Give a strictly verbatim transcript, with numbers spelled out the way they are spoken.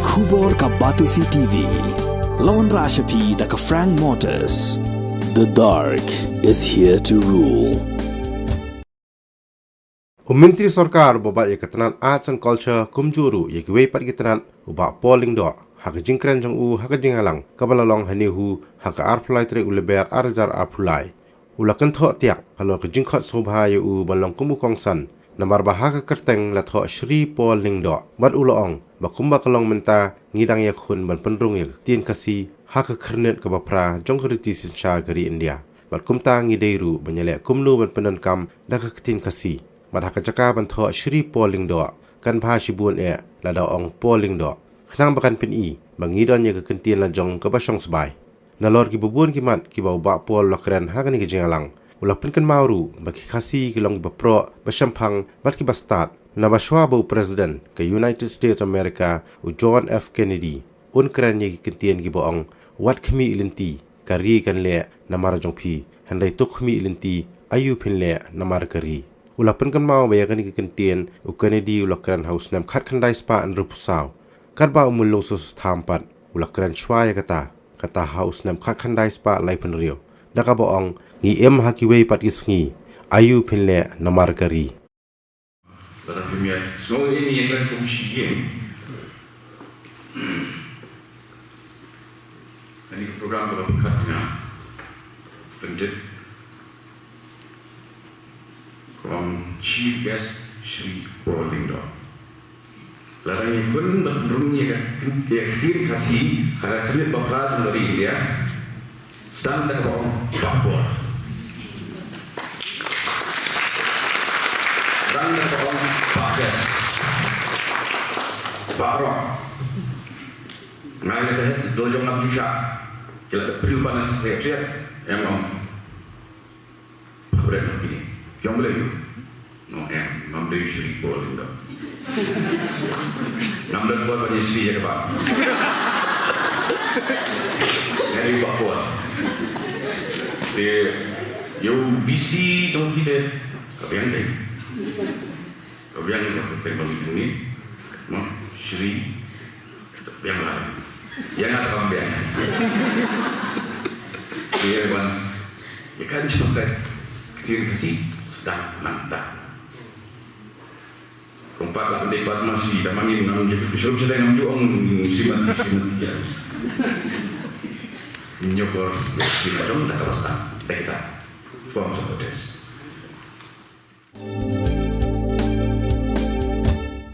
Khubor ka Batesi T V. Lawan Rashapi da ka Frank Motors. The dark is here to rule. U Myntri Sorkar uba bat ïa ka tnat Arts and Culture kumjuh ruh ïa kiwei pat ki tnat u Bah Paul Lyngdoh ha ka jingkren jong u ha ka jingïalang kaba la long ha NEHU ha ka arphew lai tarik u Lber ar hajar arphew lai. U la kynthoh tiak halor ka jingkhot sngewbha ïa u ban long kum u kongsan namar ba ha ka kyrteng la thoh Shri Paul Lyngdoh bad u la ong ba kumba ka long mynta ngi dang ïakhun ban pynrung ïa ka ktien Khasi ha ka khyrnit kaba phra jong ka riti synshar ka ri India. Bad kumta ngi dei ruh ban ïaleh kumno ban pyndonkam da ka ktien Khasi. Bad ha ka jaka ban thoh Shri Paul Lyngdoh kan bha shibun eh lada ong Paul Lyngdoh, khnang ba kan pyni ba ngi don ïa ka kyntien la jong kaba shong sbai. Nalor kiba bun ki mat kiba u Bah Paul u la kren ha kane ka jingïalang, u la pynkynmaw ruh ba ki Khasi ki long kiba proh, ba shemphang bad kiba stad. Naba shwa ba u President ka United States of America u John F Kennedy un kren ïa ki kyntien kiba ong, wat khmih lynti, ka ri kan leh namar jong phi, hynrei to khmih lynti, aïu phin leh namar ka ri. U la pynkynmaw ba ïa kane ka kyntien u Kennedy u la kren ha u snem khatkhyndai spah hynriewphew saw. Katba u Myllung Sesotha pat u la kren shwa ïa kata, kata ha u snem khatkhyndai spah laiphew hynriew, da kaba ong, ngi im ha kiwei pat ki sngi, aïu phin leh namar ka ri. Lada phim ïa sngew ïa ine i kren kum shi ïing, kane ka program kaba pynkhot nga pyntip kum Chief Guest Shri Paul Lyngdoh. Lada ngi khun ban rung ïa ka, ïa ka ktien Khasi ha ka khyndiat ba phra jong ka ri India, sdang da kaba ong Bah Paul. Sdang da kaba ong Bah Guest, Bah Rock. Nga ïa ka head do jong nga bishar ki la da priu ban sa ïa ïa em ong. Pha bret ma kine. Ïong Blei. No em, ngam dei Shri Paul Lyngdoh. Ngam dei Paul ban ïa Shri ïa kaba. Nga dei Bah Paul. Te ïa u V C jong ki te ka biang dei. Ka biang ka biang ka biang ni. No, Shri. Biang lah. Yang ada kau biang. Dia ban. Dia kan cuma kat ktien Khasi sdang nangta. Kumpat lah di pat masih dah mangin ngam ju, suruh sedang ngam ju ong Srimati, Srimati ya. Nyokor Srimati jong tak kebasa. Tak kita. Form supporters.